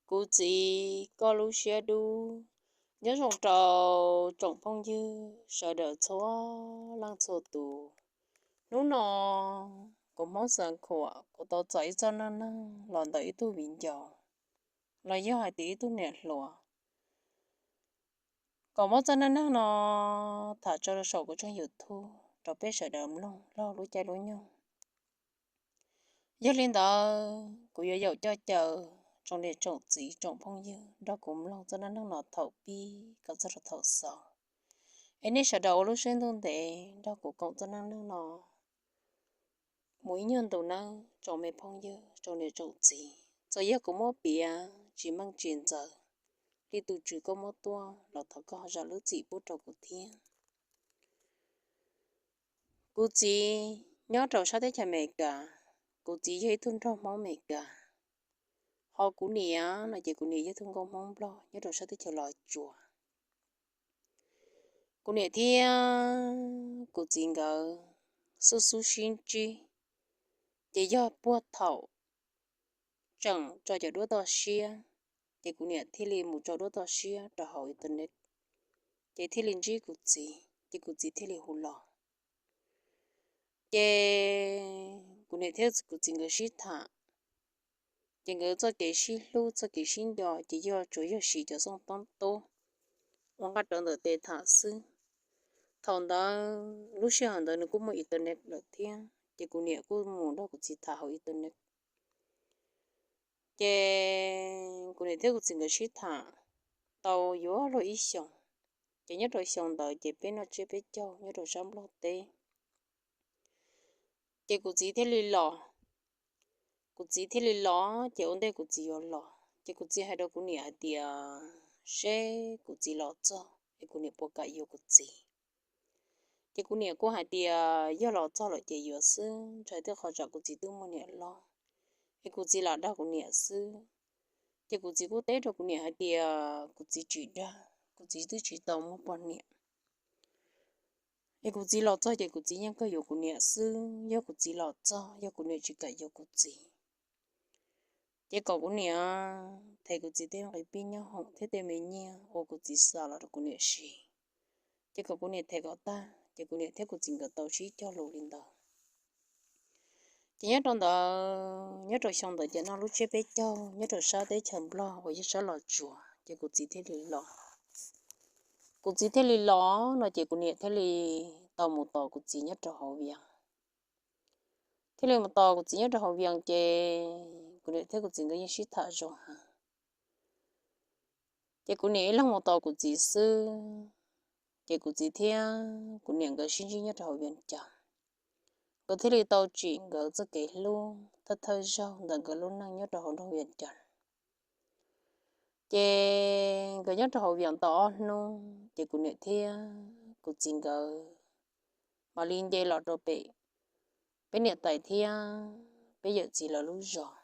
Kuv txiv, koj lub siab dub. Nyob zoo rau tsoom phooj ywg sawv daws txhua leej txhua tus. Hnub no kuv Hmoob Xeev Khuam kuv tau txais ib txoj neej neeg los ntawm ib tug viv ncaus, los yog hais tias ib tug niam hluas, kom muab txoj neej neeg no tham tso rau saum kuv tshooj YouTube rau peb sawv daws mloog laug lub caij lub nyoog. Yog li ntawd kuv yuav yaum coj caw tsoom niam tsoom txiv tsoom phooj ywg nrog kuv mloog txoj neej neeg no thaum pib kom txog rau thaum xaus. Es nej sawv daws ua lub siab ntuj ntev nrog kuv koom txoj neej neeg no mus ib nyuag ntus nawb tsoom me phooj ywg tsoom niam tsoom txiv. Txawm yog kuv muab piav tsis meej tsis ntxaws li tus tswv koj muab tuaj los thov koj zam lub txim pub rau kuv thiab. Kuv txiv nyob rau sab teb chaws Amelikas, kuv txiv yog ib tug nraug Hmoob Amelikas, ho kuv niam no ces kuv niam yog tug nkauj Hmoob Nplog nyob rau sab teb chaws Los Tsuas. Kuv niam thiab kuv txiv nkawd xub xub sib ntsib, ces yog puag thaum tseem tso cov duab toj siab, ces kuv niam thiaj li mus tso duab toj siab rau hauv internet, ces thiaj li ntsib kuv txiv, ces kuv txiv thiaj li hu los. Ces kuv niam thiab kuv txiv nkawd sib tham, ces nkawd txoj kev sib hlub txoj kev sib nco ces yog tsuas yog siv cov xoo toob tub ua nqaj rawv ntawm tes tham xwb. Thaum ntawd lub sij hawm ntawd nws kuj muaj internet lawm thiab, ces kuv niam kuj mus nrog kuv txiv tham hauv internet. Ces kuv niam thiab kuv txiv nkawd sib tham tau yuav luag ib xyoos, ces nyob rau xyoo ntawd ces peb noj tsiab peb caug nyob rau sab Nplog teb. Ces kuv txiv thiaj li los, kuv txiv thiaj li los ces ua ntej kuv txiv yuav los ces kuv txiv hais rau kuv niam hais tias seb kuv txiv los txog es kuv niam puas kam yuav kuv txiv. Ces kuv niam kuj hais tias yog los txog lawm ces yuav xwb, ntshai tej qhov tsam kuv txiv twb muaj niam loj, es kuv txiv lam dag kuv niam xwb. Ces kuv txiv kuj teb rau kuv niam hais tias kuv txiv tsis dag, kuv txiv twb tsis tau muaj poj niam. Es kuv txiv los txog ces kuv txiv yeej kawg yuav kuv niam xwb, yog kuv txiv los txog yog kuv niam tsis kam yuav kuv txiv, ces kom kuv niam them kuv txiv tej nqi pib nyob hoom thiab tej me nyiaj uas kuv txiv xa los rau kuv niam siv, ces kom kuv niam them kom tag, ces kuv niam thiab kuv txiv nkawd tau sib cog lus li ntawd. Ces nyob rau ntawd, nyob rau xyoo ntawd ces noj lub tsiab peb caug nyob rau sab teb chaws Nplog uas yog sab Los Tsuas, ces kuv txiv thiaj li los. Kuv txiv thiaj li los no ces kuv niam thiaj li tau mus tos kuv txiv nyob rau hauv Vias. Thiaj li mus tos kuv txiv nyob rau hauv Vias ces kuv niam thiab kuv txiv nkawd yeej sib tham zoo heev. Ces kuv niam ib leeg mus tos kuv txiv xwb, ces kuv txiv thiab kuv niam nkawd sib ntsib nyob rau hauv Vias Cas. Nkawd thiaj li tau tsim nkawd txoj kev hlub thawj thawj zaug ntawm nkawd lub neej nyob rau hauv nroog Vias Cas. Ces nkawd nyob rau hauv Vias tau ob hnub ces kuv niam thiab kuv txiv nkawd mam li nce los rau pem peb niam tais thiab peb yawm txiv lawv lub zos.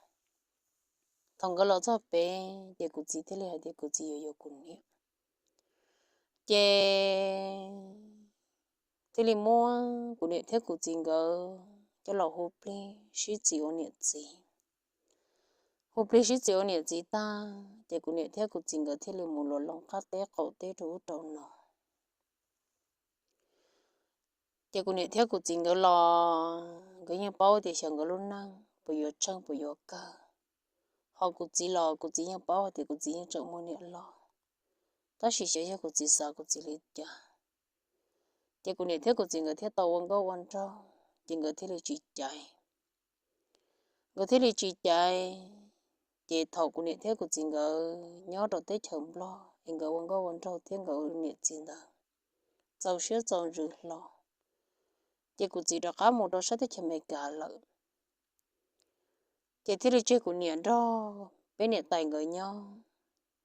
Thaum nkawd los txog pem ces kuv txiv thiaj li hais tias kuv txiv yuav yuav kuv niam. Ces thiaj li muab kuv niam thiab kuv txiv nkawd coj los hu plig sib txiv ua niam txiv. Hu plig sib txiv ua niam txiv tag ces kuv niam thiab kuv txiv nkawd thiaj li mus luas loo qab teb qaum teb rau ub rau no. Ces kuv niam thiab kuv txiv nkawd los nkawd yeej paub tias xyov nkawd lub neej puas yuav tsheej puas yuav kawg. Ho kuv txiv los kuv txiv yeej paub hais tias kuv txiv yeej tseem muaj niam loj, tab sis xyov yog kuv txiv xav kuv txiv li cas. Ces kuv niam thiab kuv txiv nkawd thiaj tau ua nkauj ua nraug ces nkawd thiaj li tsis caiv. Nkawd thiaj li tsis caiv. Ces thaum kuv niam thiab kuv txiv nkawd nyob rau teb chaws Nplog es nkawd ua nkauj ua nraug thiab nkawd niam txiv ntawd txaus siab txaus ntsws hlo, ces kuv txiv rov qab mus rau sab teb chaws Amelikas lawm. Ces thiaj li tseg kuv niam nrog peb niam tais nkawd nyob.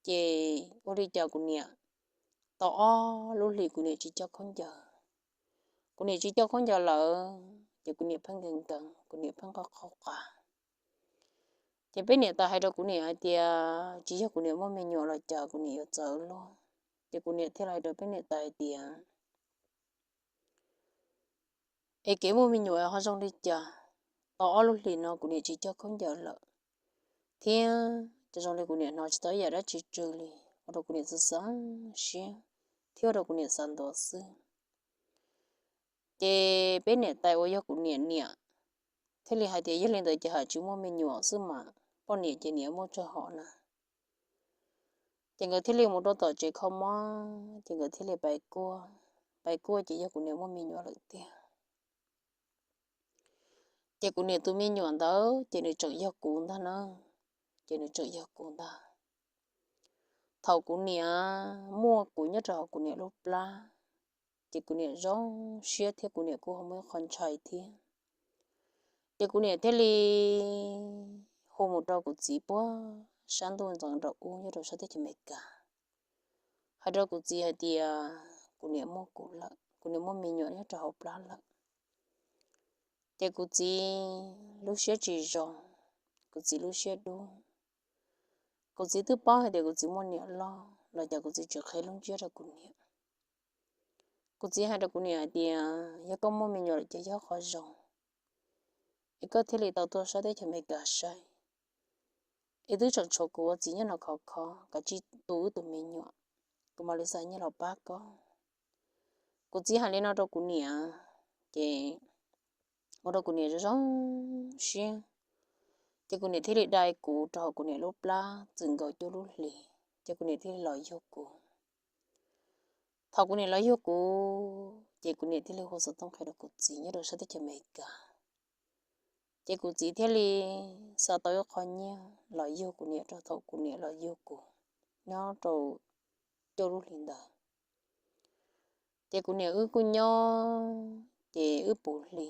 Ces ua li cas kuv niam tau ob lub hlis kuv niam tsis coj khaub ncaws. Kuv niam tsis coj khaub ncaws lawm ces kuv niam pheej nkees nkees, kuv niam pheej qoj qhov qas. Ces peb niam tais hais rau kuv niam hais tias tsis yog kuv niam muaj me nyuam los cas kuv niam yuav txawv luag. Ces kuv niam thiaj li hais rau peb niam tais hais tias es kev muaj me nyuam ho zoo li cas, tau ob lub hlis no kuv niam tsis coj khaub ncaws lawm, thiab Ces zoo li kuv niam hnov tsis tau ib yam dab tsi tsw li, ua rau kuv niam txhawj xeeb siab thiab ua rau kuv niam xav ntuav xwb. Ces peb niam tais uas yog kuv niam niam thiaj li hais tias, yog li ntawd ces haj tsis muaj me nyuam xwb mas, poj niam ces niam muaj tsawg hom na. Ces nkawd thiaj li mus rau tom tsev kho mob, ces nkawd thiaj li pais kuaj. Pais kuaj ces yog kuv niam muaj me nyuam lawm tiag. Ces kuv niam tus me nyuam ntawd ces nws tseem yog kuv ntag na, ces nws tseem yog kuv ntag. Thaum kuv niam muaj kuv nyob rau hauv kuv niam lub plab, ces kuv niam zoo siab thiab kuv niam kuj ho muaj ib qho ntshai thiab. Ces kuv niam thiaj li hu mus rau kuv txiv puag sab ntuj ntxeev nraum ub nyob rau sab teb chaws Amelikas, hais rau kuv txiv hais tias kuv niam muaj kuv lawm, kuv niam muaj me nyuam nyob rau hauv plab lawm. Ces kuv txiv lub siab tsis zoo, kuv txiv lub siab dub. Kuv txiv twb paub hais tias kuv txiv muaj niam loj los cas kuv txiv tsis qhia lub ntsiab rau kuv niam. Kuv txiv hais rau kuv niam hais tias, yog koj muaj me nyuam lawm ces yog qhov zoo, es koj thiaj li tau tuaj sab teb chaws Amelikas saib. Es twb tseem tshuav kuv ua txiv nyob no khov kho, kav tsij tu wb tus me nyuam, kuv mam li xa nyiaj los pab koj. Kuv txiv hais li no rau kuv niam, ces ua rau kuv niam zoo zoo siab. Ces kuv niam thiaj li dai kuv rau hauv kuv niam lub plab txwm nkaus cuaj lub hlis, ces kuv niam thiaj li los yug kuv. Thaum kuv niam los yug kuv ces kuv niam thiaj li hu xov tooj qhia rau kuv txiv nyob rau sab teb chaws Amelikas. Ces kuv txiv thiaj li xa tau ib qho nyiaj los yug kuv niam rau thaum kuv niam los yug kuv nyob rau cuaj lub hlis ntawd. Ces kuv niam wb kuj nyob, ces wb puv hli.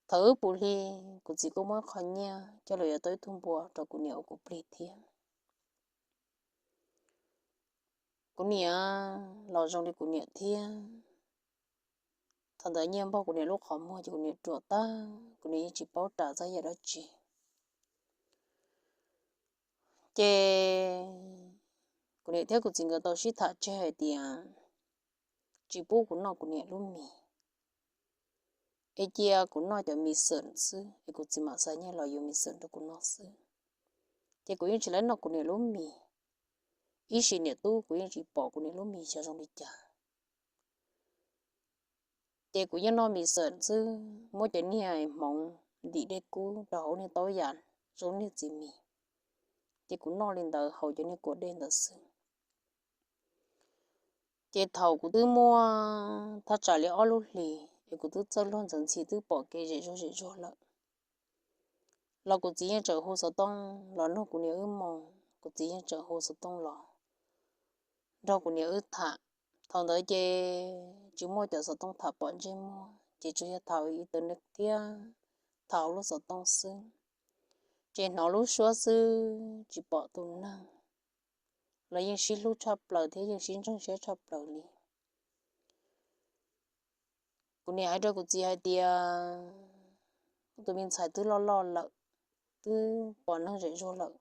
Thaum wb puv hli, kuv txiv kuj muab ib qho nyiaj coj los yuav tau ib tug npua rau kuv niam ua kuv plig thiab. Kuv niam los zoo li kuv niam thiab. Thaum ntawd nyiaj npog kuv niam lub qhov muag ces kuv niam ruam tag, kuv niam yeej tsis paub ras txog yam dab tsi. Ces kuv niam thiab kuv txiv nkawd tau sib tham tseg hais tias tsis pub kuv noj kuv niam lub mis, es cia kuv noj cov mis xawm xwb, es kuv txiv mam xa nyiaj los yuav mis xawm rau kuv noj xwb. Ces kuv yeej tsis laib noj kuv niam lub mis, ib sim niam tub kuv yeej tsis pom kuv niam lub mis xyov zoo li cas. Ces kuv yeej noj mis xawm xwb, muab cov niag hmoov ntim dej kub rau hauv niag taub yam zoo niag txiv mis, ces kuv noj li ntawd haus cov niag kua dej ntawd xwb. Ces thaum kuv twb muaj thaj tsam li ob lub hlis es kuv twb txawj luag ntxhi twb pom kev zem zuag zem zuag lawm, los kuv txiv yeej tseem hu xov tooj los nug kuv niam wb moo, kuv txiv yeej tseem hu xov tooj los nrog kuv niam wb tham. Thaum ntawd ces tsis muaj cov xov tooj tham pom ntsej muag, ces tsuas yog tham internet thiab tham lub xov tooj xwb, ces hnov lub suab xwb tsis pom tus neeg, los yeej sib hlub tshaj plaws thiab yeej sib ntseeg siab tshaj plaws li. Kuv niam hais rau kuv txiv hais tias, kuv tus me ntxhais twb loj loj lawm, twb pom neeg zem zuag lawm.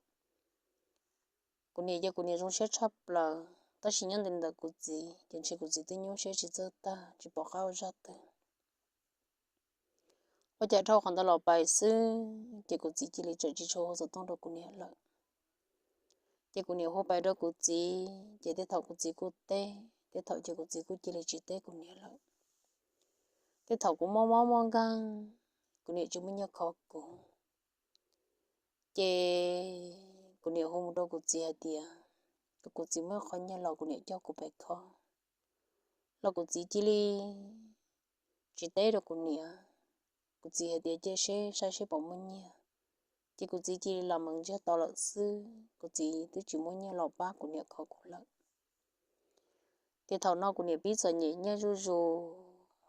Kuv niam ces kuv niam zoo siab tshaj plaws, tab sis nyob ntev ntawm kuv txiv ces ntshe kuv txiv twb nyuaj siab tsis txawj tag tsis pom qab ua zaj twg. Ua cas dhau qhov ntawd los pais xwb ces kuv txiv cia li tseem tsis tshua hu xov tooj rau kuv niam lawm. Ces kuv niam hu pais rau kuv txiv ces tej thaum kuv txiv kuj teb, tej thaum ces kuv txiv kuj cia li tsis teb kuv niam lawm. Tej thaum kuv mob mob muaj nkeeg, kuv niam tsis muaj nyiaj kho kuv, ces kuv niam hu mus rau kuv txiv hais tias kom kuv txiv muab qhov nyiaj los kuv niam coj kuv pais kho, los kuv txiv cia li tsis teb rau kuv niam. Kuv txiv hais tias cia seb saib seb puas muaj nyiaj, ces kuv txiv cia li los mees ntsiag to lawm xwb, kuv txiv twb tsis muaj nyiaj los pab kuv niam kho kuv lawm. Ces thaum no kuv niam pib txom nyem nyiaj zuj zus,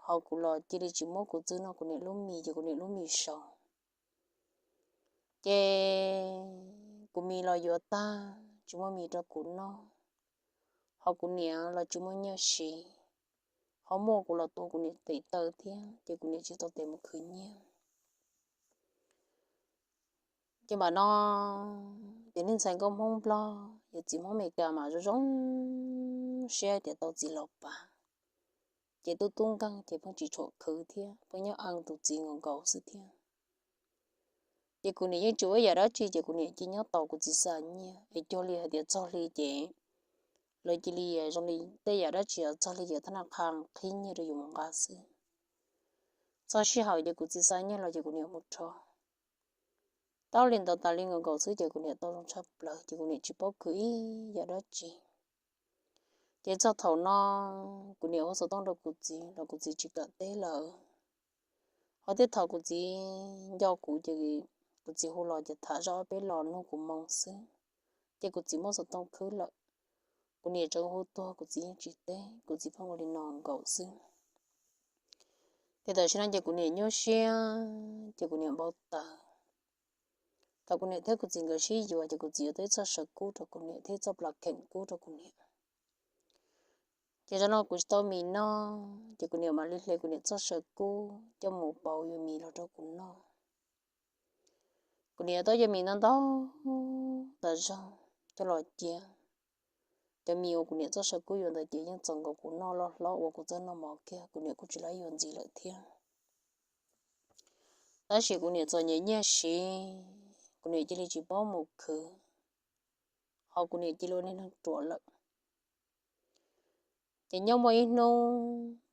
ho kuv los cia li tsis muab kuv txwb noj kuv niam lub mis ces kuv niam lub mis saud. Ces kuv mis los yuav tag, tsis muaj mis rau kuv noj, ho kuv niam los tsis muaj nyiaj siv, ho muaj kuv los tua kuv niam tes taw thiab ces kuv niam tsis tau tes mus khwv nyiaj. Ces mam no ces niag ntxhais nkauj Hmoob Nplog yawm txiv Hmoob Amelikas mas zoo zoo siab tias tau txiv los pab, ces tub tub nkeeg ces pheej tsis tshua khwv thiab pheej nyob ees tus txiv nkaus nkaus xwb thiab. Ces kuv niam yeej tsis ua ib yam dab tsi, ces kuv niam cia nyob tos kuv txiv xa nyiaj, es cuag li hais tias txog hli ces lawv cia li zoo li tej yam dab tsi txog hli ces thab naj qha qhib nyiaj rau yus mus nqa xwb. Txog sij hawm ces kuv txiv xa nyiaj los ces kuv niam mus rho. Tau li ntawd tas li nkaus nkaus xwb ces kuv niam tau zoo tshaj plaws, ces kuv niam tsis paub khwv ib yam dab tsi. Ces txog thaum no kuv niam hu xov tooj rau kuv txiv los kuv txiv tsis kam teb lawm. Ho tej thaum kuv txiv nco kuv ces kuv txiv hu los ces tham zaj ob peb lo nug kuv moo xwb, ces kuv txiv muab xov tooj khwb lawm. Kuv niam tseem hu tuag kuv txiv yeej tsis teb, kuv txiv pheej ua li no nkaus xwb. Ces tam sim no ces kuv niam nyuaj siab ces kuv niam npau taws. Thaum kuv niam thiab kuv txiv nkawd sib yuav ces kuv txiv yuav tau ib txoj saw kub rau kuv niam thiab ib txoj plas kheem kub rau kuv niam. Ces zaum no kuv tsis tau mis noj ces kuv niam mam li hle kuv niam txoj saw kub coj mus pauv yuav mis los rau kuv noj. Kuv niam tau yuav mis ntau ntau tas zog coj los cia. Cov mis uas kuv niam txoj saw kub yuav ntawd ces yeej txaus nkaus kuv noj loj hlob ua kuv txoj noj mov kiag, kuv niam kuj tsis laib yuav ntxiv lawm thiab. Tab sis kuv niam txom nyem nyiaj siv, kuv niam cia li tsis paub mus khwv, ho kuv niam cia li ua niag neeg ruam lawm. Ces nyob muaj ib hnub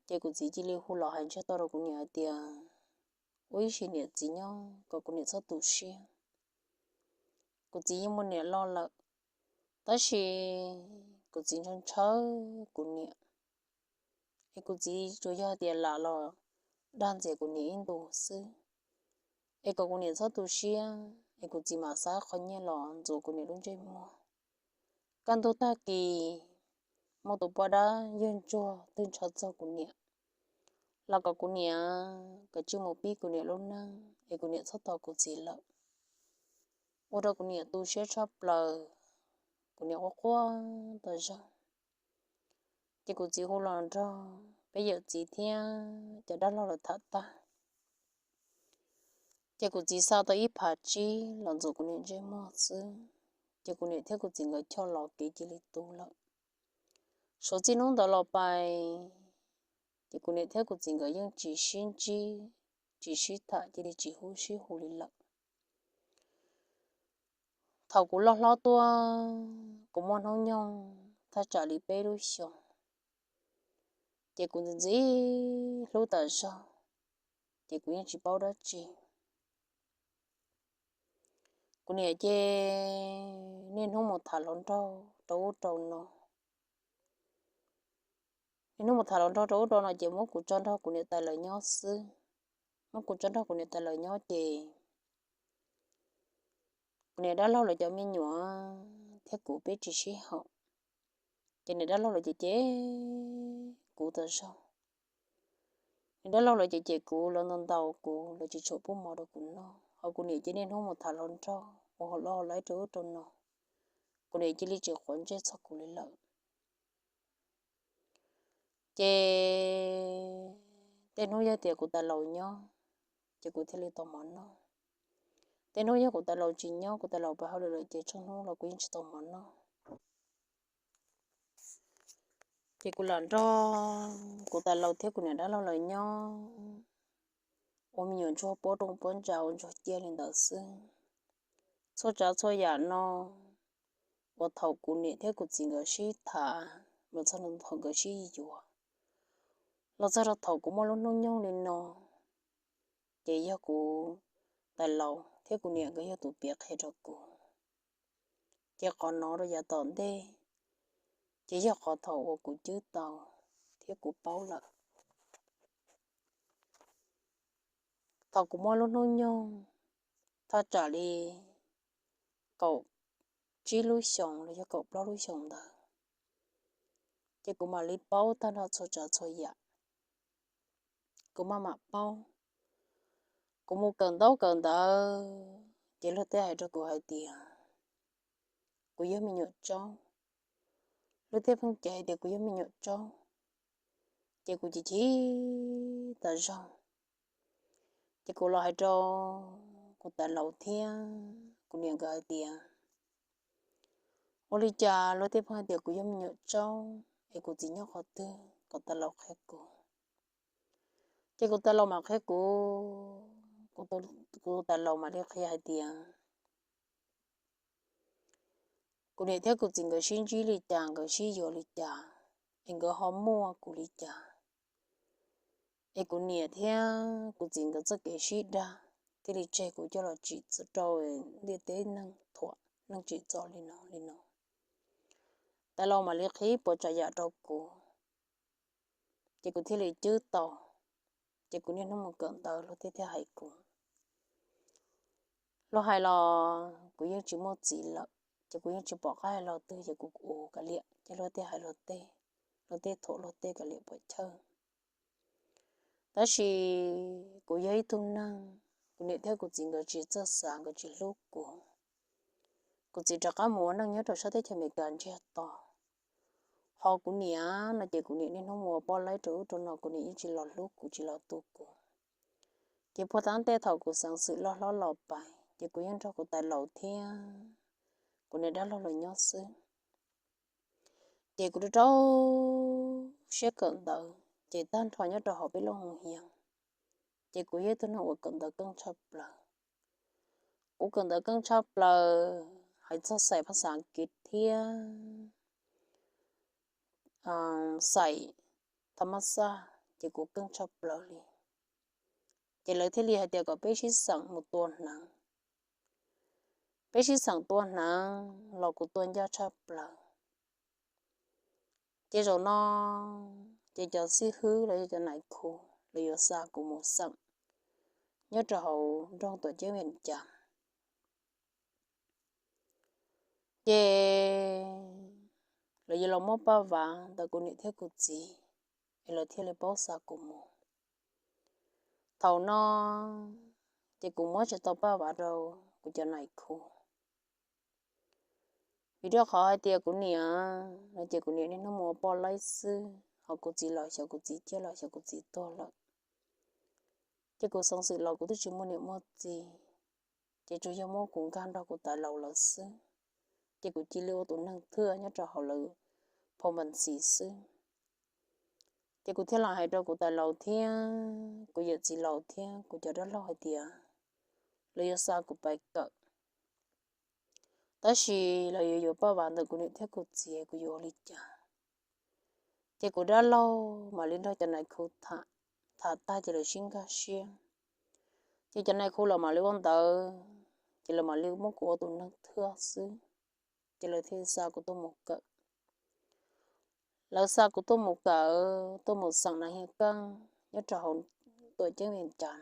ces kuv txiv cia li hu los hais ntsiag to rau kuv niam hais tias ua ib sim niam txiv nyob kom kuv niam txhob tu siab. Kuv txiv yeej muaj niam loj lawm, tab sis kuv txiv ntshaw ntshaw kuv niam, es kuv txiv tsuas yog tias lam los dag ntxias kuv niam ib ntus xwb, es kom kuv niam txhob tu siab, es kuv txiv mam xa qhov nyiaj los ntxuav kuv niam lub ntsej muag. Kaj ntug tag kis muaj tus poj dab yawg ntsuag twg ntshaw txog kuv niam, los kom kuv niam kav tsij mus pib kuv niam lub neej es kuv niam txhob tos kuv txiv lawm. Ua rau kuv niam tu siab tshaj plaws, kuv niam quaj quaj tas zog. Ces kuv txiv hu los nrog peb yawm txiv thiab cov dab laug lawv tham tag, ces kuv txiv xa tau ib phav tsib los ntxuav kuv niam ntsej muag xwb, ces kuv niam thiab kuv txiv nkawd choj los kev cia li tu lawm. Suav txij hnub ntawd los pais, ces kuv niam thiab kuv txiv nkawd yeej tsis sib ntsib, tsis sib tham, cia li tsis hu sib hu li lawm. Thaum kuv loj hlob tuaj, kuv muaj hnub nyoog thaj tsam li peb lub xyoos, ces kuv ntxim ntxim hlub tas zog, ces kuv yeej tsis paub dab tsi. Kuv niam ces niaj hnub mus tham hluas nraug rau ub rau no. Niaj hnub mus tham hluas nraug rau ub rau no ces muab kuv tso nrog kuv niam tais lawv nyob xwb. Muab kuv tso nrog kuv niam tais lawv nyob ces kuv niam dab laug lawv cov me nyuam thiab kuv peb tsis sib haum, ces niam dab laug lawv ces cem kuv tas zog. Niam dab laug lawv ces cem kuv, lawv ntaus ntaus kuv, lawv tsis tshua pub mov rau kuv noj, ho kuv niam ces niaj hnub mus tham hluas nraug ua hauj lwm hauj laib rau ub rau no, kuv niam cia li tsis quav ntsej txog kuv li lawm. Ces tej hnub yog tias kuv tais laus nyob, ces kuv thiaj li tau mov noj. Tej hnub yog kuv tais laus tsis nyob, kuv tais laus pais hauj lwm lawm ces tsawg hnub los kuv yeej tsis tau mov noj. Ces kuv lam nrog kuv tais laus thiab kuv niam dab laug lawv nyob ua me nyuam ntsuag pob rooj pob ntsa ua ntsuag ciaj li ntawd xwb. Txhua tsav txhua yam no uas thaum kuv niam thiab kuv txiv nkawd sib tham, los txog rau thaum nkawd sib yuav, los txog rau thaum kuv muaj lub hnub nyoog li no, ces yog kuv tais laus thiab kuv niam nkawd yog tus piav qhia rau kuv. Ces qhov no rau yav tom ntej, ces yog qhov thaum uas kuv cwb tau thiab kuv paub lawm. Thaum kuv muaj lub hnub nyoog thaj tsam li kaum tsib lub xyoos los yog kaum plaub lub xyoos ntawd, ces kuv mam li paub tag nrho txhua tsav txhua yam. Kuv maj mam paub, kuv mus kawm ntaub kawm ntawv, ces luag tej hais rau kuv hais tias kuv yog me nyuam tsaub. Luag tej pheej cem hais tias kuv yog me nyuam tsaub, ces kuv chim chim tas zog. Ces kuv los hais rau kuv tais laus thiab kuv niam nkawd hais tias, ua li cas luag tej pheej hais tias kuv yog me nyuam tsaub, es kuv txiv nyob qhov twg, kom tais laus qhia kuv. Ces kuv tais laus mam qhia kuv, kuv tus tais laus mam li qhia hais tias kuv niam thiab kuv txiv nkawd sib ntsib li cas, nkawd sib yuav li cas, es nkawd ho muaj kuv li cas, es kuv niam thiab kuv txiv nkawd txoj kev sib dag thiaj li tseg kuv coj los tsim rau ntiaj teb neeg thuam, neeg tsim txom li no li no. Tais laus mam li qhib puas tsav yam rau kuv, ces kuv thiaj li cwb tau. Ces kuv niaj hnub mus kawm ntawv luag thiaj thiaj hais kuv. Luag hais los kuv yeej tsis muaj txiv lawm, ces kuv yeej tsis pom qab hais los twg, ces kuv ua kav liam, ces luag tej hais luag tej, luag tej thuam luag tej, kav liam puas chawj. Tab sis kuv yog ib tug neeg, kuv niam thiab kuv txiv nkawd tsis txawj xav, nkawd tsis hlub kuv. Kuv txiv rov qab mus ua neej nyob rau sab teb chaws Amelikas ntsiag to. Ho kuv niam no ces kuv niam niaj hnub mus ua poj laib rau ub rau no, kuv niam yeej tsis los hlub kuv, tsis los tu kuv. Ces puag ta ntej thaum kuv xeev xwm loj hlob los pais, ces kuv yeej nrog kuv tais laus thiab kuv niam dab laug los nyob xwb. Ces kuv rau rau siab kawm ntawv, ces tag nrho nyob rau hauv peb lub hoo hias, ces kuv yog ib tug neeg uas kawm ntawv keej tshaj plaws. Kuv kawm ntawv keej tshaj plaws, hais txog xaim phas xas Askiv thiab xaim tha mab xaj, ces kuv keej tshaj plaws li. Ces lawv thiaj li hais tias kom peb sib xeem mus tua hneev. Peb sib xeem tua hneev los kuv tua ncaj tshaj plaws. Ces zaum no, ces cov xib hwb los yog cov nais khu, lawv yuav xa kuv mus xeem nyob rau hauv nroog tuam ceeb Vias Cas. Ces lawv yuav los muab paj vav ntawm kuv niam thiab kuv txiv, es lawv thiaj li paub xa kuv mus. Thaum no, ces kuv muab tsis tau paj vav rau kuv cov nais khu. Vim rau qhov hais tias kuv niam no ces kuv niam niaj hnub mus ua poj laib xwb, ho kuv txiv los xyov kuv txiv ciaj los xyov kuv txiv tuag lawm. Ces kuv xeev xwm los kuv twb tsis muaj niam muaj txiv, ces tsuas yog muab kuv nkag nrog kuv tais laus lawv xwb. Ces kuv cia li ua tus neeg thwj nyob rau hauv lawv phoo npas xis xwb. Ces kuv thiaj los hais rau kuv tais laus thiab kuv yawm txiv laus thiab kuv cov dab laug hais tias lawv yuav xa kuv pais kawm, tab sis lawv yuav yuav paj vav ntawm kuv niam thiab kuv txiv, kuv yuav ua li cas? Ces kuv dab laug mam li nrog cov nais khu tham, tham tag ces lawv sib nkag siab. Ces cov nais khu los mam li ua ntawd, ces lawv mam li muab kuv ua tus neeg thwj xwb, ces lawv thiaj xa kuv tuaj mus kawm. Lawv xa kuv tuaj mus kawm, tuaj mus xeem nas hia keej nyob rau hauv tuam ceeb Vias Cas.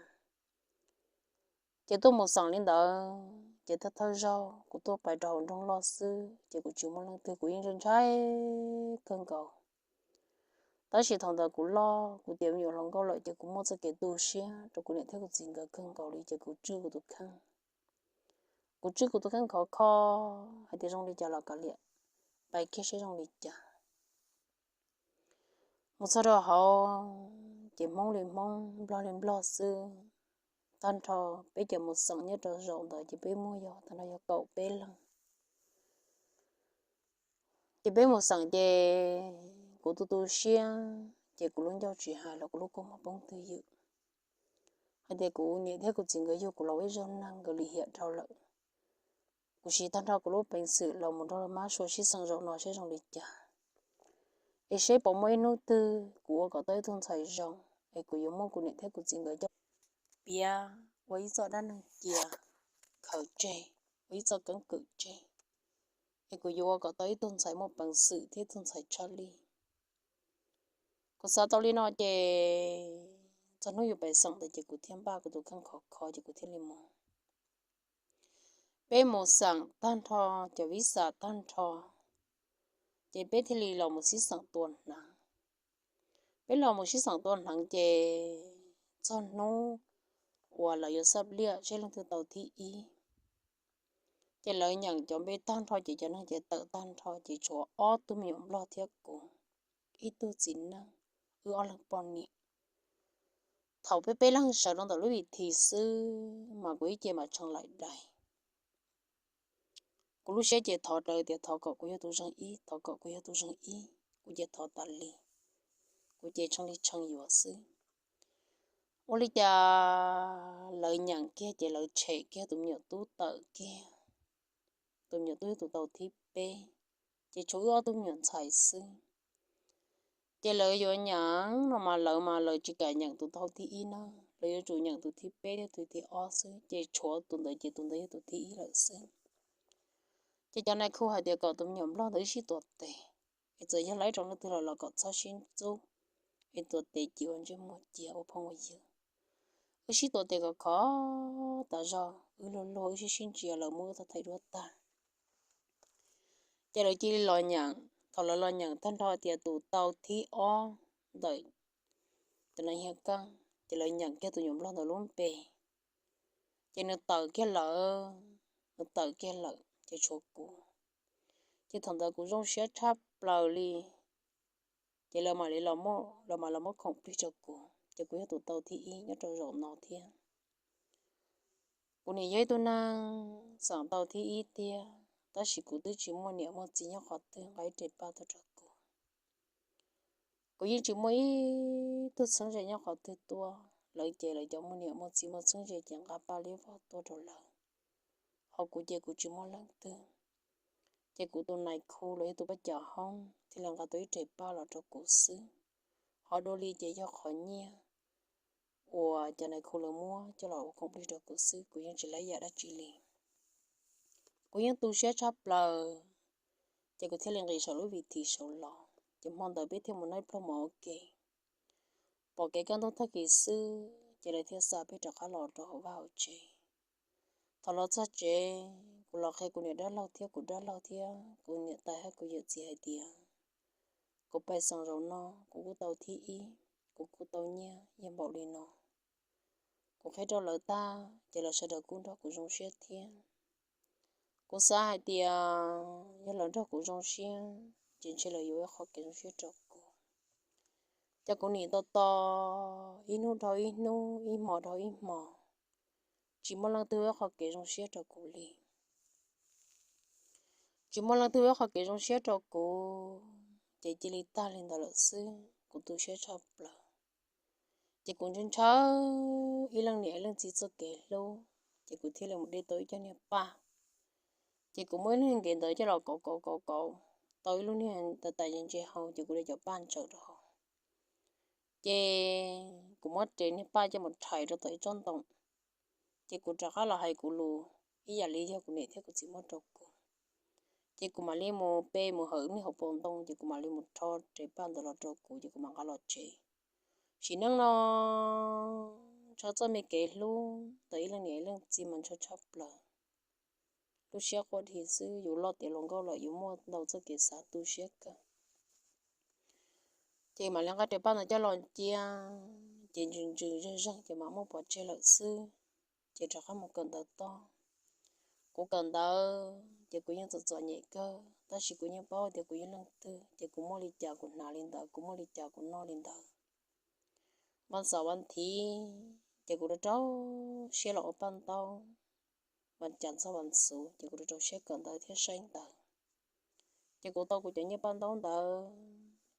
Ces tuaj mus xeem li ntawd, ces thawj thawj zaug kuv tuaj pais rau hauv nroog loj xwb, ces kuv tsis muaj leej twg, kuv yeej ntshai ntshai kawg nkaus. Tab sis thaum ntawd kuv loj, kuv tiav me nyuam hluas nkauj lawm, ces kuv muaj txoj kev tu siab rau kuv niam thiab kuv txiv nkawd kawg nkaus li, ces kuv tswj kuv tus kheej. Kuv tswj kuv tus kheej khov kho hais tias zoo li cas los kav liam, pais kiag seb zoo li cas. Mus txog rau hauv, ces Hmoob li Hmoob, Nplog li Nplog xwb. Tag nrho peb cov mus xeem nyob rau zaum ntawd ces peb muaj yog tag nrho yog kaum peb leeg. Ces peb mus xeem ces kuv tu tu siab, ces kuv lub ncauj tsis hais los kuv lub kua muag poob twj ywm hais tias kuv niam thiab kuv txiv nkawd yug kuv los ua ib zaug neeg nkawd lim hiam dhau lawm. Kuv siv tag nrho kuv lub peev xwm los mus nrog mab sua sib xeem zaum no seb zoo li cas, es seb puas muaj ib hnub twg kuv ua kom tau ib tug ntxhais zoo, es kuv yuav muab kuv niam thiab kuv txiv nkawd coj piav ua ib txoj dab neeg cia khaws tseg, ua ib txoj keeb kwm tseg, es kuv yuav ua kom tau ib tug ntxhais muaj peev xwm thiab ib tug ntxhais tshaj lij. Kuv xav tau li no ces txog hnub yuav pais xeem ntawd ces kuv thiaj npaj kuv tus kheej khov kho ces kuv thiaj li mus. Peb mus xeem tag nrho cov vis xas tag nrho, ces peb thiaj li los mus sib xeem tua hneev. Peb los mus sib xeem tua hneev ces txog hnub uas lawv yuav xaj liaj seb leej twg tau thib ib, ces lawv nyeem cov npe tag nrho ces cov neeg ces tawm tag nrho ces tshuav ob tug me nyuam nplog thiab kuv, ib tug txiv neej, wb ob leeg poj niam. Thaum peb peb leeg sawv rau ntawm lub vim thim xwb mas kuv ib ce mas tshee laim dais. Kuv lub siab ces thov raws tias thov kom kuv yog tus zeeg ib, thov kom kuv yog tus zeeg ib, kuv ces thov tas li, kuv ces tshee li tshee yuav xwb. Ua li cas lawv nyeem kiag ces lawv tshem kiag tus me nyuam tub tawm kiag. Tus me nyuam tub yog tus tau thib peb, ces tshuav wb ob tug me nyuam ntxhais xwb. Ces lawv yuav nyeem no mas lawv mas lawv tsis kam nyeem tus tau thib ib na, lawv yuav tsum nyeem tus thib peb thiab tus thib ob xwb, ces tshuav tus ntawd ces tus ntawd yog tus thib ib lawm xwb. Ces cov nais khu hais tias kom tus me nyuam nplog ntawd wb sib tuav tes, es txawm yog lawv ib rau leej twg los los kom txhob sib ntxub, es tuav tes cia ua ntsej muag cia ua phooj ua ywg. Wb sib tuav tes kom khov tas zog, wb luag luag wb sib sib ntsia lawv muab wb tau thaiv duab tag. Ces lawv cia li los nyeem, thaum lawv los nyeem tag nrho tias tus tau thib ob ntawm tus nas hias kab, ces lawv nyeem kiag tus nyuam nplog ntawd lub npe, ces nws tawm kiag lawm, nws tawm kiag lawm ces tshuav kuv. Ces thaum ntawd kuv zoo siab tshaj plaws li, ces lawv mam li los, lawv mam los muab khoom plig rau kuv, ces kuv yog tus tau thib ib nyob rau zaum no thiab. Kuv nim yog ib tug neeg xeem tau thib ib tiag, tab sis kuv twb tsis muaj niam muaj txiv nyob qhov twg nqa ib re paj tuaj rau kuv. Kuv yeej tsis muaj ib tug txheeb ze nyob qhov twg tuaj, lawv ces lawv cov muaj niam muaj txiv muaj txheeb ze ces nqa paj liab vog tuaj rau lawv, ho kuv ces kuv tsis muaj leej twg. Ces kuv tus nais khu los yog tus paj cam hoob thiaj li nqa tau ib re paj los rau kuv xwb, ho dua li ces yog qhov nyiaj uas cov nais khu lawv muab coj los ua khoom plig rau kuv xwb, kuv yeej tsis laib yam dab tsi li. Kuv yeej tu siab tshaj plaws, ces kuv thiaj li nqis saum lub vi thi saud los, ces hmo ntawd peb thiaj mus noj pluag mov ua ke. Pom kev kaj ntug tag kis xwb ces lawv thiaj xa peb rov qab los rau hauv vaj hauv tsev. Thaum los txog tsev, kuv los qhia kuv niam dab laug thiab kuv dab laug thiab kuv niam tais thiab kuv yawm txiv hais tias kuv pais xeem zaum no kuv kuj tau thib ib, kuv kuj tau nyiaj yog npaum li no. Kuv qhia rau lawv tag ces lawv sawv daws kuj nrog kuv zoo siab thiab. Kuv xav hais tias yog lawv nrog kuv zoo siab ces ntshe lawv yuav ua qhov kev zoo siab rau kuv. Ces kuv nim tos tos ib hnub dhau ib hnub, ib hmo dhau ib hmo, tsis muaj leej twg ua qhov kev zoo siab rau kuv li. Tsis muaj leej twg ua qhov kev zoo siab rau kuv, ces cia li tag li ntawd lawm xwb, kuv tu siab tshaj plaws. Ces kuv ntshaw ntshaw ib leej niam ib leej txiv txoj kev hlub, ces kuv thiaj li mus de tau ib co niag paj. Ces kuv muab ib lub niag nkev ntawd coj los kauv kauv kauv kauv tau ib lub niag tais tais ntse ntse hau, ces kuv de cov paj ntsaws rau hauv. Ces kuv muab tes niag paj coj mus rhais rau tom ib tsob ntoo. Ces kuv rov qab los hais kuv lus ib yam li yog kuv niam thiab kuv txiv muab rau kuv. Ces kuv mam li mus pe mus hawm niag hauv paus ntoo, ces kuv mam li mus rho tes paj ntawd los rau kuv, ces kuv mam nqa los tsev. Sim neej no ntshaw txoj me kev hlub ntawm ib leej niam ib leej txiv mas ntshaw tshaj plaws. Lub siab quaj dhi xwb, yus loj tiav hluas nkauj lawm yus muaj ntau txoj kev xav tu siab kawg. Ces mam li nqa tes paj ntawd coj los cia, ces ntsws ntsws zeeg zeeg ces mam muab pov tseg lawm xwb. Ces rov qab mus kawm ntawv toj. Kuv kawm ntawv ces kuv yeej txom txom nyem kawg, tab sis kuv yeej paub tias kuv yog leej twg, ces kuv muaj li cas kuv hnav li ntawd, kuv muaj li cas kuv noj li ntawd. Vas xaum vas thiv ces kuv rau rau siab los ua paj ntaub. Vas cas txog vas xuv ces kuv rau rau siab kawm ntawv thiab saib ntawv. Ces kuv tau kuv cov nyiaj paj ntaub ntawd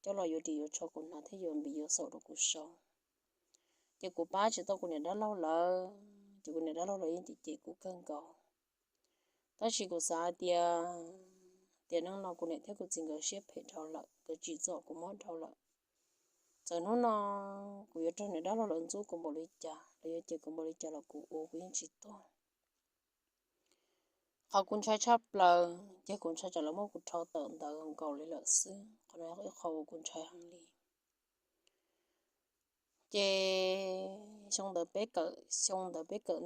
coj los yuav ris yuav tsho kuv hnav thiab yuav npiv yuav xaum rau kuv sau. Ces kuv pab tsis tau kuv niam dab laug lawv, ces kuv niam dab laug lawv yeej cem cem kuv kawg nkaus. Tab sis kuv xav hais tias, tiam neej no kuv niam thiab kuv txiv nkawd siab phem dhau lawm, nkawd tsim txom kuv mob dhau lawm. Txawm hnub no kuv yuav raug niam dab laug lawv ntxub kuv npaum li cas, lawv yuav cem kuv npaum li cas los kuv ua kuv yeej tsis tuag. Qhov kuv ntshai tshaj plaws ces kuv ntshai tsam lawv muab kuv rho tawm ntawd nkaus li lawm xwb. Qhov no yog ib qho uas kuv ntshai heev li. Ces xyoo ntawd peb kawm, xyoo ntawd peb kawm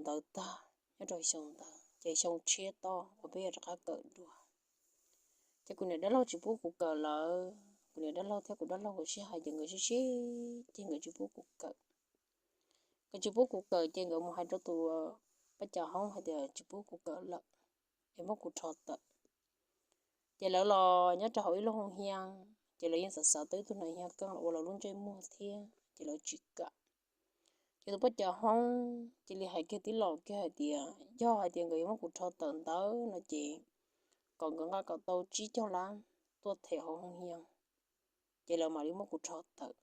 ntawv tag, nyob rau xyoo ntawd ces xyoo tshiab toj uas peb yuav rov qab kawm dua, ces kuv niam dab laug tsis pub kuv kawm lawm. Kuv niam dab laug thiab kuv dab laug nkawd sib hais ces nkawd sib sib ceg, nkawd tsis pub kuv kawm. Nkawd tsis pub kuv kawm ces nkawd mus hais rau tus paj cam hoob hais tias tsis pub kuv kawm lawm, es muab kuv rho tawm. Ces lawv los nyob rau hauv ib lub hoo hiab, ces lawv yeej xav xav tau ib tug nas hias keeb los ua lawv lub ntsej muag thiab, ces lawv tsis kam. Ces tus paj cam hoob cia li hais kiag tib los kiag hais tias yog hais tias nkawd yuav muab kuv rho tawm ntawd no ces kom nkawd nqa kom tau tsib caug lab tuaj them hauv hoo hiab, ces lawv mam li muab kuv rho tawm.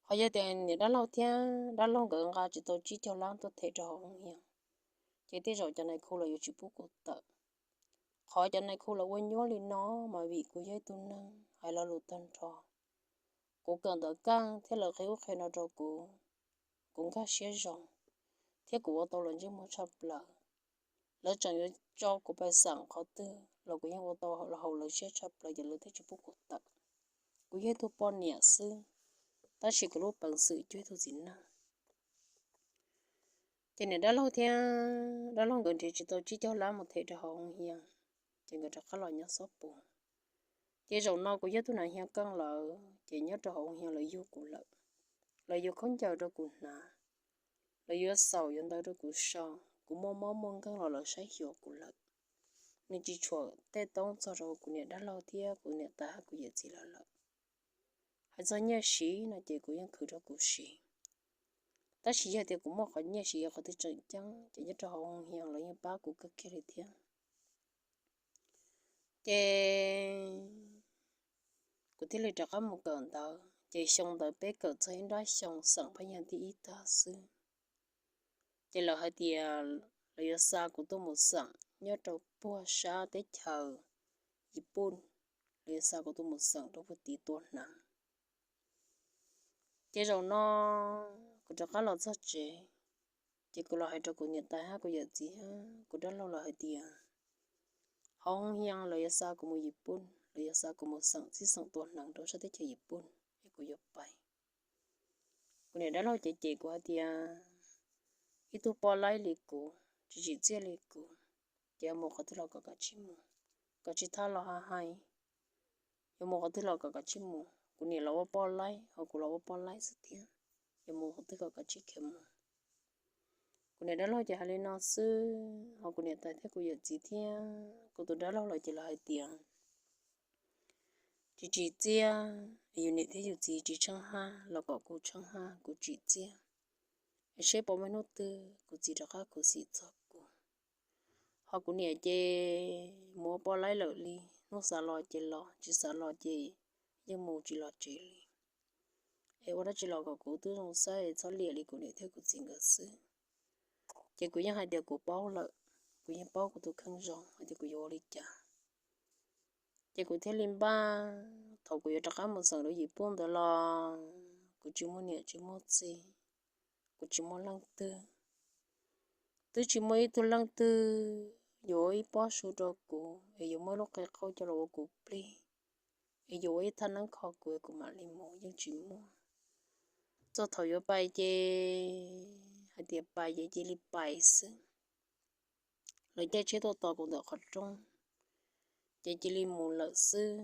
Qhov yog tias niam dab laug thiab dab laug nkawd nqa tsis tau tsib caug lab tuaj them rau hauv hoo hias, ces tej zaum cov nais khu los yuav tsis pub kuv tawm. Qhov cov nais khu los ua nyuab li no mas vim kuv yog ib tug neeg hais lo lus tag nrho. Kuv kawm ntawv kaj thiab lawv qhia ub qhia no rau kuv, kuv nkag siab zoo, thiab kuv ua tau lawv ntsej muag tshaj plaws. Lawv tseem yuav tso kuv pais xeem qhov twg los kuv yeej ua tau haum lawv siab tshaj plaws, ces lawv thiaj tsis pub kuv tawm. Kuv yog ib tug poj niam xwb, tab sis kuv lub peev xwm cuag ib tug txiv neej. Ces niam dab laug thiab dab laug nkawd nrhiav tsis tau tsib caug lab mus them rau hauv hoo hias, ces nkawd rov qab los nyob xob pus. Ces zaum no kuv yog tug nas hias keej lawm, ces nyob rau hauv hoo hias lawv yug kuv lawm. Lawv yuav khaub ncaws rau kuv hnav, lawv yuav xaum yuav ntawv rau kuv so, kuv muaj mob muaj nkeeg los lawv saib xyuas kuv lawm. Nws tsis tshuam tej toob txog rau kuv niam dab laug thiab kuv niam tais hab kuv yawm txiv lawv lawm. Hais txog nyiaj siv no ces kuv yeej khwv rau kuv siv, tab sis yog tias kuv muaj qhov nyiaj siv yog qhov twg tseem ceeb ces nyob rau hauv hoo hias lawv yeej pab kuv kawg kiag li thiab. Ces kuv thiaj li rov qab mus kawm ntawv, ces xyoo ntawd peb kawm txog ib nrab xyoo xeem phab nyaj thib ib tag xwb, ces lawv hais tias lawv yuav xa kuv tuaj mus xeem nyob rau puag sab teb chaws Yis Pun, lawv yuav xa kuv tuaj mus xeem rau puag tid tua hneev. Ces zaum no kuv rov qab los txog tsev, ces kuv los hais rau kuv niam tais hab kuv yawm txiv hab kuv dab laug lawv hais tias hauv hoo hias lawv yuav xa kuv mus Yis Pun, lawv yuav xa kuv mus xeem txib xeem tua hneev rau sab teb chaws Yis Pun, es kuv yuav pais. Kuv niam dab laug ces cem kuv hais tias ib tug poj laib li kuv, tsis tsim txiaj li kuv, ces yuav mus qhov twg los kom kav tsij mus, kom tsis thab los ha hais. Yuav mus qhov twg los kom kav tsij mus, kuv niam los ua poj laib, ho kuv los ua poj laib xwb thiab, yuav mus qhov twg kom kav tsij khiav mus. Kuv niam dab laug ces hais li no xwb, ho kuv niam tais thiab kuv yawm txiv thiab kuv tus dab laug lawv ces lawv hais tias tsis tsim txiaj, yus niam thiab yus txiv tsis tsheej haj los kom kuv tsheej haj kuv tsim txiaj, es seb puas muaj hnub twg kuv txiv rov qab khuv xim txog kuv. Ho kuv niam ces mus ua poj laib lawm li, hnub xav los ces los, tsis xav los ces yeej mus tsis los tsev li. Es ua dab tsi los kom kuv twb zoo saib es txhob liam li kuv niam thiab kuv txiv nkawd xwb. Ces kuv yeej hais tias kuv paub lawm, kuv yeej paub kuv tus kheej zoo hais tias kuv yuav ua li cas. Ces kuv thiaj li npaj, thaum kuv yuav rov qab mus xeem rau Yis Pun ntawd los kuv tsis muaj niam tsis muaj txiv, kuv tsis muaj leej twg, twb tsis muaj ib tug leej twg yuav ua ib pob su rau kuv es yuav muab lub qe qaub coj los ua kuv plig, es yuav ua ib thaj neeb kho kuv es kuv mam li mus yeej tsis muaj. Txog thaum yuav pais ces hais tias pais ces cia li pais xwb. Lawv caij tsheb tuaj tos kuv ntawm qhov rooj, ces cia li mus lawm xwb.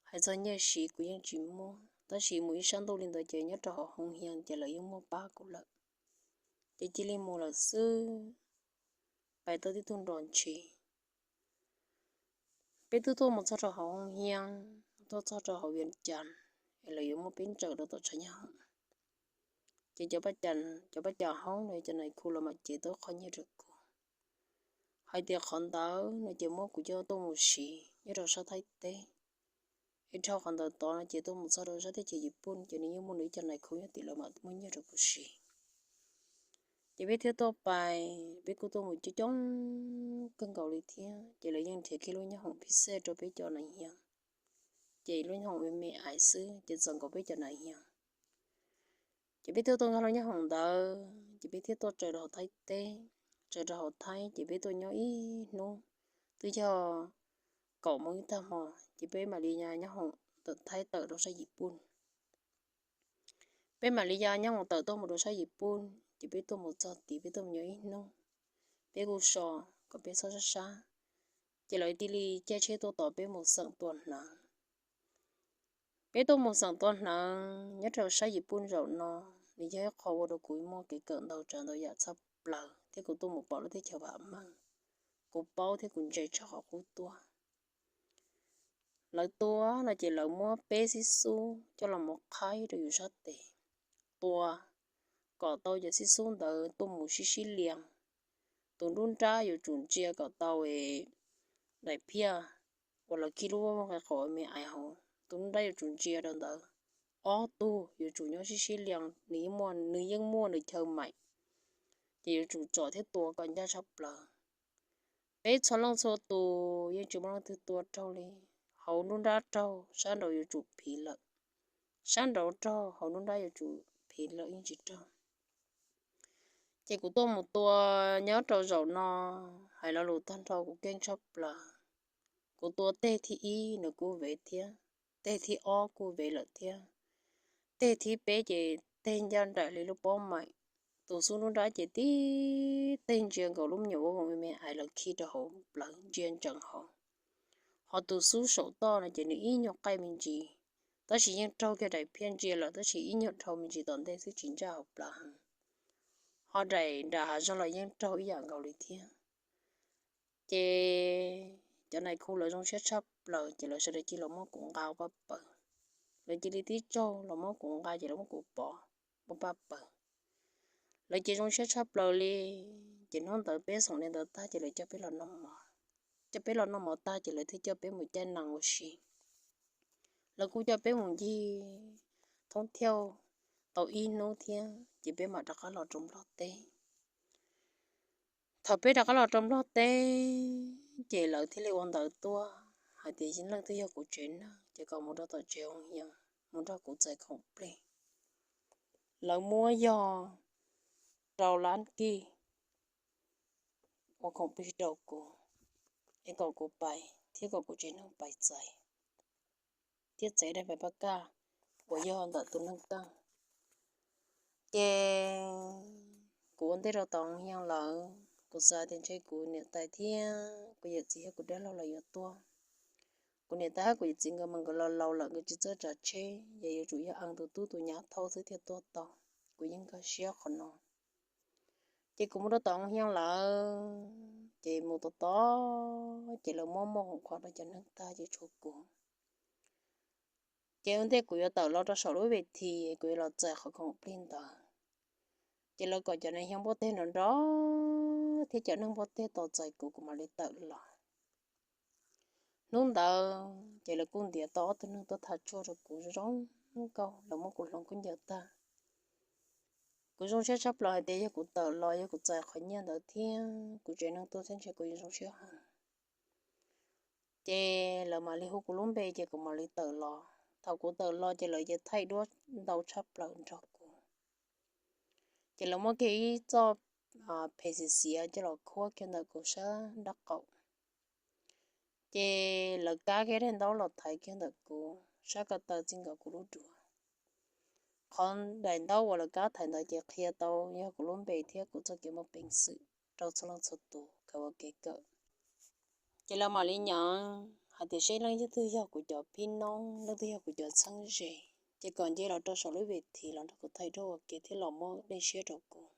Hais txog nyiaj siv kuv yeej tsis muaj, tab sis mus ib sab ntuj li ntawd ces nyob rau hauv hoo hias ces lawv yeej muaj pab kuv lawm. Ces cia li mus lawm xwb, pais tau tib tug nrov ntshis. Peb twb tuaj mus txog rau hauv hoo hias, tuaj txog rau hauv Vias Cas, es lawv yuav muab peb ntsaws rau tom tshav nyab hoom. Ces cov paj cas hoob no cov nais khu los mam cev tau qhov nyiaj rau kuv, hais tias qhov ntawd no ces muab kuv coj tuaj mus siv nyob rau sab Thaib teb, es dhau qhov ntawd tod no ces tuaj mus txog rau sab teb chaws Yis Pun ces nws yeej muaj nws ib co nais khu nyob tim lawv mam muab nyiaj rau kuv siv. Ces peb thiaj tuaj pais, peb kuj tuaj mus coob coob kawg nkaus li thiab, ces lawv yeej nrhiav kiag lub nyob hoom phij xej rau peb cov nas hias, ces lub nyob hoom me me ais xwb ces txaus nkaus peb cov nas hias. Ces peb thiaj tuaj nkag lub nyob hoom ntawd ces peb thiaj tuaj tsaws rau hauv Thaib teb. Tsaws rau hauv Thaib ces peb tuaj nyob ib hnub twb yog kaum moos ib tag hmo, ces peb mam li ya nyob hoom tawm Thaib tawm rau sab Yis Pun. Peb mam li ya nyob hoom tawm tuaj mus rau sab Yis Pun, ces peb tuaj mus txog tid peb tuaj mus nyob ib hnub peb kuj so kom peb txhob sab sab, ces lawv thiaj li caij tsheb tuaj tos peb mus xeem tua hneev. Peb tuaj mus xeem tua hneev nyob rau sab Yis Pun zaum no, nws yog ib qho ua rau kuv muaj kev kawm ntau tsav ntau yam tshaj plaws thiab kuv tuaj mus pom lub teb chaws vam meej, kuv paub thiab kuv ntse tshaj qhov qub tuaj. Lawv tua no ces lawv muab peb xib xub coj los mus qhaib rau yus sab tes, tua kom tau cov xib xub ntawd tuaj mus sib sib lias. Tus nruab nrab yuav tsum ntsia kom tau daim phiaj uas lawv khi lub nqe qaum me ais hauv, tus nruab nrab yuav tsum ntsia rau ntawd ob tug yuav tsum nyob sib sib lias, nws yeej muaj, nws yeej muaj nws chaw maim, ces yuav tsum tsom thiab tua kom ncaj tshaj plaws. Peb txhua leej txhua tus yeej tsis muaj leej twg tua raug li. Hauv nruab nrab raug, sab nraud yuav tsum phiv lawm, sab nraud raug, hauv nruab nrab yuav tsum phiv lawm, yeej tsis raug. Ces kuv tuaj mus tua nyob rau zaum no, hais lo lus tag nrho kuv keej tshaj plaws. Kuv tua teg thib ib nws kuj vev thiab, teg thib ob kuj vev lawm thiab, teg thib peb ces teg ncaj nraim li lub pob maim. Tus xub nruab nrab ces tib teg ntsia nkaus lub me nyuam ua voos me me ais lawv khi rau hauv plawv ntsia ntsees hauv. Ho tus xub saum toj no ces nws ib nyuag qaij me ntsis, tab sis yeej raug kiag daim phiaj ntsia lawm, tab sis ib nyuag dhau me ntsis tom ntej xwb, tsis ntsaj hauv plawv heev. Ho daim nram hav zog los yeej raug ib yam nkaus li thiab. Ces cov nais khu lawv zoo siab tshaj plaws, ces lawv sawv daws cia li los muab kuv nqa ua paj paws. Lawv cia li tib tsaug los muab kuv nqa, ces lawv muab kuv pov ua paj paws. Lawv cia li zoo siab tshaj plaws li. Ces hnub ntawd peb xoom li ntawd tag ces lawv coj peb los noj mov. Coj peb los noj mov tag ces lawv thiaj coj peb mus caij nees ua si. Lawv kuj coj peb mus ncig thoob thiauj tau ib hnub thiab, ces peb mam rov qab los rau Nplog teb. Thaum peb rov qab los rau Nplog teb, ces lawv thiaj li ua ntawv tuaj hais tias leej twg yog kuv tsev neeg ces kom mus rau tom tsev Hoo Hias mus nrog kuv txais khoom plig. Lawv muab yog rau lab kij ua khoom plig rau kuv, es kom kuv pais thiab kom kuv tsev neeg pais txais, thiab txais daim paj kaj uas yog ntawm tus neeg taaj. Ces kuv ua ntej rau tom Hoo Hias lawm, kuv xav tias ntshe kuv niam tais thiab kuv yawm txiv thiab kuv dab laug lawv yuav tuaj. Kuv niam tais thiab kuv yawm txiv nkawd mas nkawd laus laus lawm, nkawd tsis txawj tsav tsheb, ces yuav tsum yog ees tus tub tus nyab thauj xwb thiaj tuaj tau. Kuv yeej nkag siab qhov no. Ces kuv mus rau tom Hoo Hias lawm, ces mus tos tos, ces lawv muab muaj khoom qhuav rau cov neeg tag ces tshuav kuv. Ces ua ntej kuv yuav tawm los rau saum lub ves this, kuv yuav los txais qhov khoom plig ntawd, ces lawv kom cov nais hia npua teg nrov nrov thiab cov neeg npua teg tos txais kuv, kuv mam li tawm los. Hnub ntawd ces lawv kuj ntiav tau ob tug neeg tuaj thav tshuaj rau kuv zoo nkauj, lawv muab kuv hloov khaub ncaws tag. Kuv zoo siab tshaj plaws hais tias yog kuv tawm los, yog kuv txais qhov nyiaj ntawd thiab kuv tsev neeg tuaj thiab ntshe kuv yuav zoo siab heev. Ces lawv mam li hu kuv lub npe ces kuv mam li tawm los. Thaum kuv tawm los ces lawv yeej thaij duab ntau tshaj plaws nrog kuv. Ces lawv muab kiag ib txoj phem xiav xiav coj los khuab kiag ntawm kuv sab nraub qaum. Ces lawv kab kiag daim ntaub los thaiv kiag ntawm kuv sab ko taw txij nkawm kuv lub duav. Qhov daim ntaub uas lawv kab thaiv ntawd ces qhia tau yog kuv lub npe thiab kuv txoj kev muaj peev xwm rau txhua leej txhua tus khaws ua kev kawm. Ces lawv mam li nyeem hais tias seb leej twg yog kuv cov phib noob, leej twg yog kuv cov txheeb ze, ces kom nce los rau saum lub ves this los nrog kuv thaij duab ua ke thiab los muab dej siab rau kuv.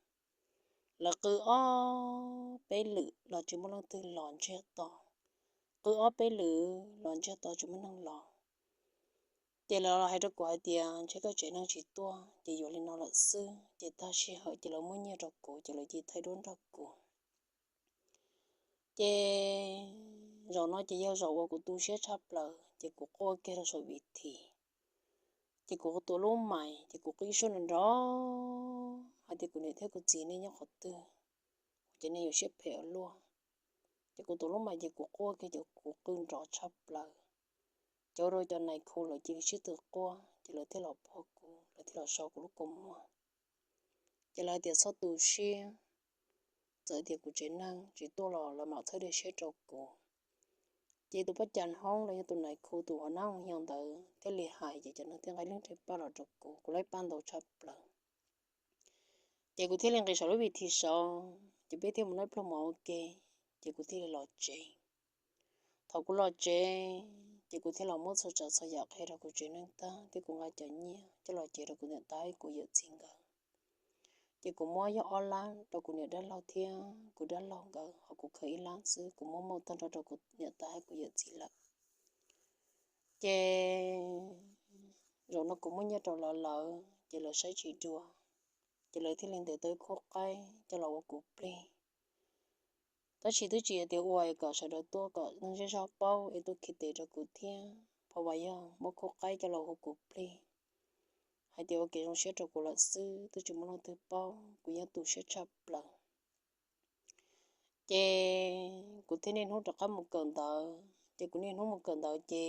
Lawv qw ob peb lwm los tsis muaj leej twg los ntsiag to, qw ob peb lwm los ntsiag to tsis muaj neeg los. Ces lawv los hais rau kuv hais tias ntshe koj tsev neeg tsis tuaj ces yuav li no lawm xwb, ces tag sij hawm ces lawv muab nyiaj rau kuv ces lawv cia li thaij duab nrog kuv. Ces zaum no ces yog zaum uas kuv tu siab tshaj plaws ces kuv quaj kiag rau saum ves this. Ces kuv tua lub mais ces kuv qw ib suab nrov nrov hais tias kuv niam thiab kuv txiv nej nyob qhov twg, ces nej yuav siab phem ua luaj. Ces kuv tua lub mais ces kuv quaj kiag ces kuv qw nrov tshaj plaws. Ces ua rau cov nais khu lawv cia li sib tw quaj ces lawv thiaj los puag kuv, lawv thiaj los so kuv lub kua muag. Ces lawv hais tias txhob tu siab, txawm tias kuv tsev neeg tsis tuaj los lawv mam txhawb dej siab rau kuv. Ces tus paj cas hoob los yog tus nais khu tus uas nab hoo hias ntawd thiaj li hais ces cov neeg thiaj nqa ib leeg rab paj los rau kuv, kuv laib paj ntau tshaj plaws. Ces kuv thiaj li nqis saum lub ves this saud ces peb thiaj mus noj pluag mov ua ke, ces kuv thiaj li los tsev. Thaum kuv los tsev ces kuv thiaj los muab txhua tsav txhua yam qhia rau kuv tsev neeg tag thiab kuv nqa cov nyiaj coj los cev rau kuv niam tais kuv yawm txiv nkawd. Ces kuv muab yog ob lab rau kuv niam dab laug thiab kuv dab laug nkawd, ho kuv khaws ib lab xwb, kuv muab muag tag nrho rau kuv niam tais kuv yawm txiv lawm. Ces zaum no kuv muaj nyiaj rau lawv lawm ces lawv saib tsis dua, ces lawv thiaj li ntes tau ib khub qaib coj los ua kuv plig. Tab sis twb tsis yog tias ua kom sawv daws tuaj kom neeg zej zog paub es tuaj khi tes rau kuv thiab, pha vas yog muab khub qaib coj los ua kuv plig. hais tias ua kev zoo siab rau kuv lawm xwb, twb tsis muaj leej twg paub, kuv yeej tu siab tshaj plaws. Ces kuv thiaj niaj hnub rov qab mus kawm ntawv, ces kuv niaj hnub mus kawm ntawv ces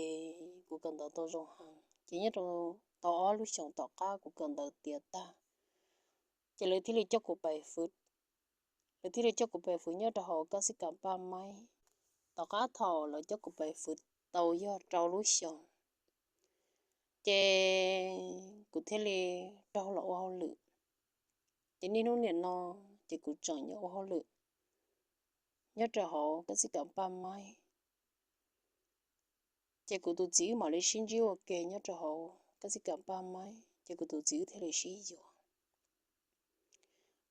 kuv kawm ntawv tau zoo heev, ces nyob rau tau ob lub xyoos tom qab kuv kawm ntawv tiav tag, ces lawv thiaj li coj kuv pais fwv, lawv thiaj li coj kuv pais fwv nyob rau hauv kab xib kas paj maib. Tom qab thaum lawv coj kuv pais fwv tau yog rau lub xyoos, ces kuv thiaj li raug los ua hauj lwm. Ces niaj hnub nim no ces kuv tseem nyob ua hauj lwm nyob rau hauv kab xib kas paj maib. Ces kuv tus txiv wb mam li sib ntsib ua ke nyob rau hauv kab xib kas paj maib, ces kuv tus txiv wb thiaj li sib yuav.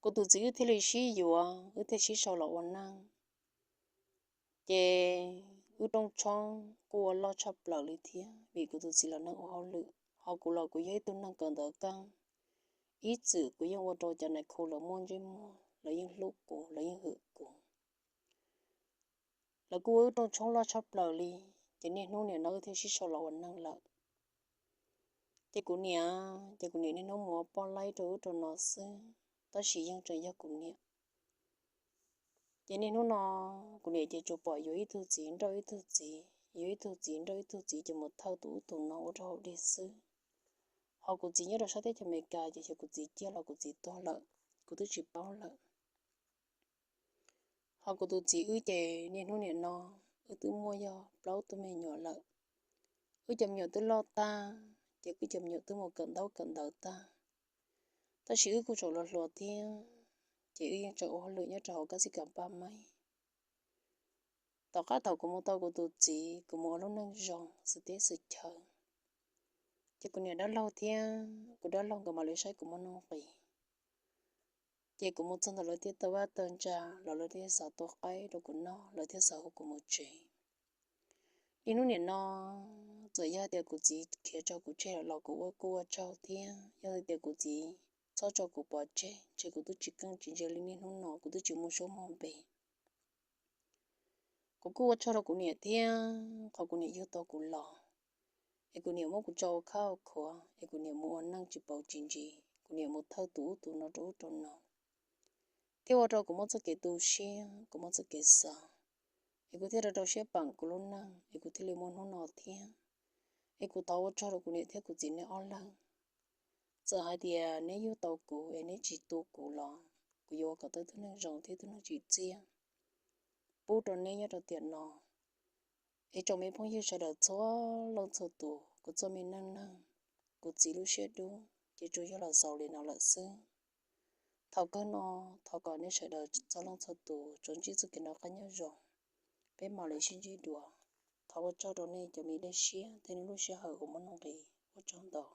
Kuv tus txiv wb thiaj li sib yuav, wb thiaj sib sau los ua neej. Ces wb rooj tshoob kuj ua loj tshaj plaws li thiab, vim kuv tus txiv los neej ua hauj lwm, ho kuv los kuv yog ib tug neeg kawm ntawv keej, ib txwm kuv yeej ua rau cov nais khu lawv muaj ntsej muag, lawv yeej hlub kuv, lawv yeej hwm kuv. Lawv kuj ua wb rooj tshoob loj tshaj plaws li, ces niaj hnub nim no wb thiaj sib sau los ua neej lawm. Ces kuv niam, ces kuv niam niaj hnub mus ua poj laib rau ub rau no xwb, tab sis yeej tseem yog kuv niam. Ces niaj hnub no kuv niam ces tsuas pom yuav ib tug txiv nrauj ib tug txiv, yuav ib tug txiv nrauj ib tug txiv, ces mus thawj tus ub tus no ua rau hauv dej xwb. Ho kuv txiv nyob rau sab teb chaws Amelikas ces xyov kuv txiv ciaj los kuv txiv tuag lawm, kuv twb tsis paub lawm. Ho kuv tus txiv wb ces niaj hnub nim no wb twb muaj yog plaub tug me nyuam lawm. Wb cov me nyuam twb loj tag, ces wb cov me nyuam twb mus kawm ntaub kawm ntawv tag, tab sis wb kuj tseem los hluas thiab, ces wb yeej tseem ua hauj lwm nyob rau hauv kab xib kas paj maib. Tom qab thaum kuv mus tau kuv tus txiv, kuv mus ua lub neej zoo xwm teb xwm chaw, ces kuv niam dab laug thiab kuv dab laug nkawd mam li saib kuv muaj nuj nqis. Ces kuv mus txog ntawm lawv thiaj tau vaj tau ntsa los lawv thiaj xav tua qaib rau kuv noj, lawv thiaj xav hu kuv mus tsev. Niaj hnub nim no txawm yog tias kuv txiv khiav tso kuv tseg lawm los kuv ua kuj ua tsaug thiab, yog tias kuv txiv txhob tso kuv pov tseg, ntshe kuv twb tsis keej tsis ntse li niaj hnub no, kuv twb tsis muaj suab muaj npe. Kuv kuj ua tsaug rau kuv niam thiab qhov kuv niam yug tau kuv los, es kuv niam muab kuv tso ua khab ua khuav, es kuv niam mus ua neej tsis paus tsis ntsis, kuv niam mus thawj tus ub tus no rau ub rau no, thiab ua rau kuv muaj txoj kev tu siab, kuv muaj txoj kev xav, es kuv thiaj rau rau siab peem kuv lub neej, es kuv thiaj li muaj hnub no thiab. Es kuv thov ua tsaug rau kuv niam thiab kuv txiv neb ob leeg. Txawm hais tias neb yug tau kuv es neb tsis tu kuv los kuv yuav ua kom tau ib tug neeg zoo thiab ib tug neeg tsim txiaj pub rau neb nyob rau tiam no. Es tsoom me phooj ywg sawv daws txhua leej txhua tus, kuv txoj me neej neeg, kuv txiv lub siab dub ces tsuas yog los xaus li no lawm xwb. Thaum kawg no thov kom nej sawv daws txhua leej txhua tus tsuas ntsib txoj kev noj qab nyob zoo, peb mam li sib ntsib dua. Thov ua tsaug rau nej cov me dej siab thiab nej lub sij hawm uas muaj nuj nqis, ua tsaug ntau.